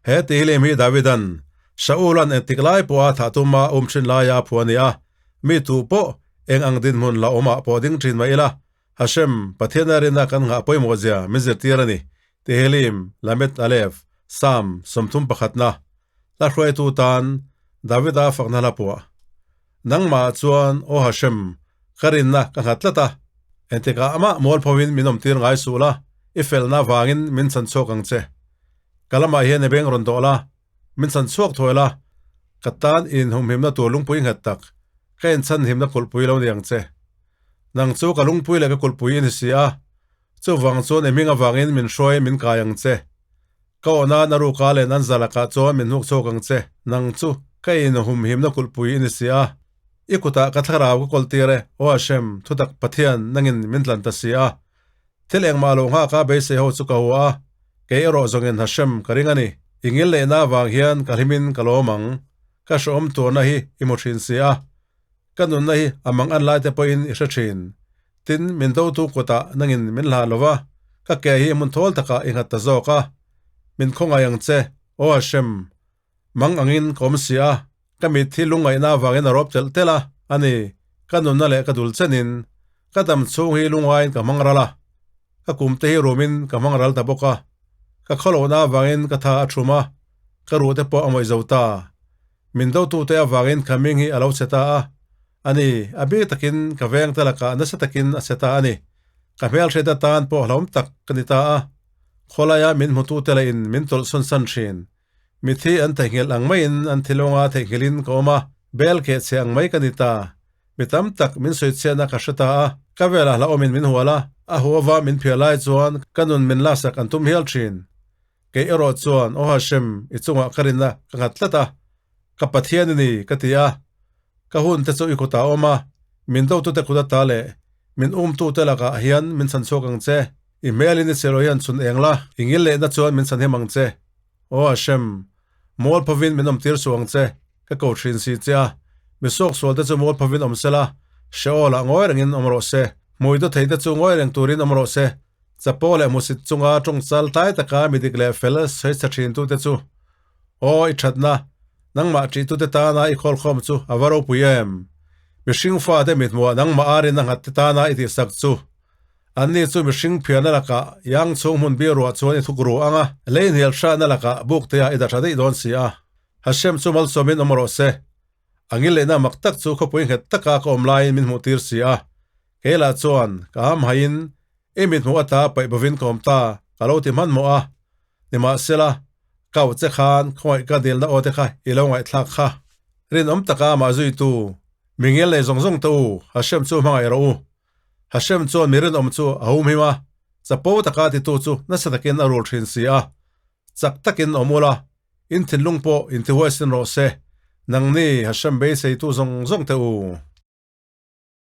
He Tehillim hi Davidan Saul-a'n engtik lai pawha thah tuma a um thin laia a phuah a ni a, mi tu pawh eng ang dinhmun la awmah pawh ding thin mah ila, Hashem, Pathiana rinna kan nghah pawimawh zia min zirtir a ni. Tehillim, Lamed Aleph, Psalm 30 pakhatna, Hla hruaitu tan Davida fakna hla phuah. Nangmah chuan, Aw Hashem, ka rinna ka nghat tlat a, engtikah amah mualphoin min awmtir ngai suh la, i felna vangin min chhan chhuak ang che. Ka lamah hian i beng rawn dawh la, min chhan chhuak thuai la, ka tan i inhumhimna tur lungpui nghet tak, ka inchhanhimna kulhpui lo ni ang che. Nang chu ka lungpui leh ka kulhpui i ni si a, chuvang chuan i hming avangin min hruai min kai ang che. Ka awh nan a ruka leh nan zalakah chuan min hnuk chhuak ang che. Nang chu ka inhumhimna kulhpui i ni si a, i kutah ka thlarau ka kawltir e, Aw Hashem, thutak Pathian, nangin min tlan ta si a. Thil engmah lo nghaka beisei ho chu ka hua a, kei erawh zawngin Hashem ka ring a ni. I ngil neihna avang hian ka hlimin ka lawm ang. Ka hrehawm turna hi i hmu thin si a. Ka nunna hi a mang an lai te pawhin i hre thin. Tin, min dotu kutah nangin min hlan lo va, ka ke hi hmun thawl takah i nghat ta zawk a. Min khawngaih ang che, Aw Hashem. Mang angin ka awm si a, ka mit hi lungngaihna avangin a rawp telh telh a, a ni, ka nunna leh ka dul chenin. Ka dam chhung hi lungaiin ka hmang ral a, ka kum te hi rumin ka hmang ral ta bawk a. Ka khawlohna avangin ka tha a thum a, ka ruh te pawh a ngawih zo ta. Min dotute avangin ka hming hi a lo che ta a, a ni, a bik takin ka veng te lakah nasa takin a che ta a ni. Ka hmelhriat atan pawh hlauhawm tak ka ni ta a, khawlaia min hmutute lahin min tawlh sawn san thin. Mithi an theihnghilh ang maiin an thilawnga theihnghilhin ka awm a, bel keh chhe ang mai ka ni ta. Mi tam tak min sawichhiatna ka hre ta a, ka velah hlauhawmin min hual a, a huava min phiar lai chuan ka nun min laksak an tum hial thin. Kei erawh chuan, Aw Hashem, i chungah ka rinna ka nghat tlat a, ka Pathian i ni, ka ti a. Ka hunte chu i kutah a awm a, min dotute kut ata leh min umtute lakah hian min chhan chhuak ang che. I hmelin i chhelo hian chhun eng la, i ngil lehna chuan min chhan him ang che. Aw Hashem, mualphovin min awmtir suh ang che, ka ko thin si che a. Mi suaksualte chu mualphovin awm sela, Sheol-ah ngawi rengin awm rawh se. Hmui dawt theite chu ngawi reng turin awm rawh se. Chapo leh hmusit chunga tawngchal tlai taka mi dik leh fel sawi chhe thintute chu, Aw, i thatna, nangmah ṭihtute tana i khawlkhawm chu a va ropui em? Mihring fate mithmuah nangmah arin a nghatte tana i tihsak chu, anni chu mihring phiarna lakah yang chhung hmun bir ruah chuan i thuk ru ang a, lei hnial hratna lakah bukteah i dah ṭha daih dawn si a. Hashem chu malsawmin awm rawh se. A ngil lehna mak tak chu khawpui nghet taka ka awm laiin min hmuhtir si a. Keilah chuan ka hamhaiin i mithmuh ata paih bovin ka awm ta, ka lo ti hmanhmawh a. Nimahsela, ka auh che khan khawngaih ka dilna aw te kha i lo ngaihthlak kha. Rinawm taka amah zuitu, mi ngel nei zawng zawng te u, Hashem chu hmangaih rawh u. Hashem chuan mi rinawm chu a humhim a, chapo taka titu chu nasa takin a rul thin si a. Chak takin awm ula, In thinlung pawh intihuaisin rawh se, nangni Hashem beiseitu zawng zawng te u.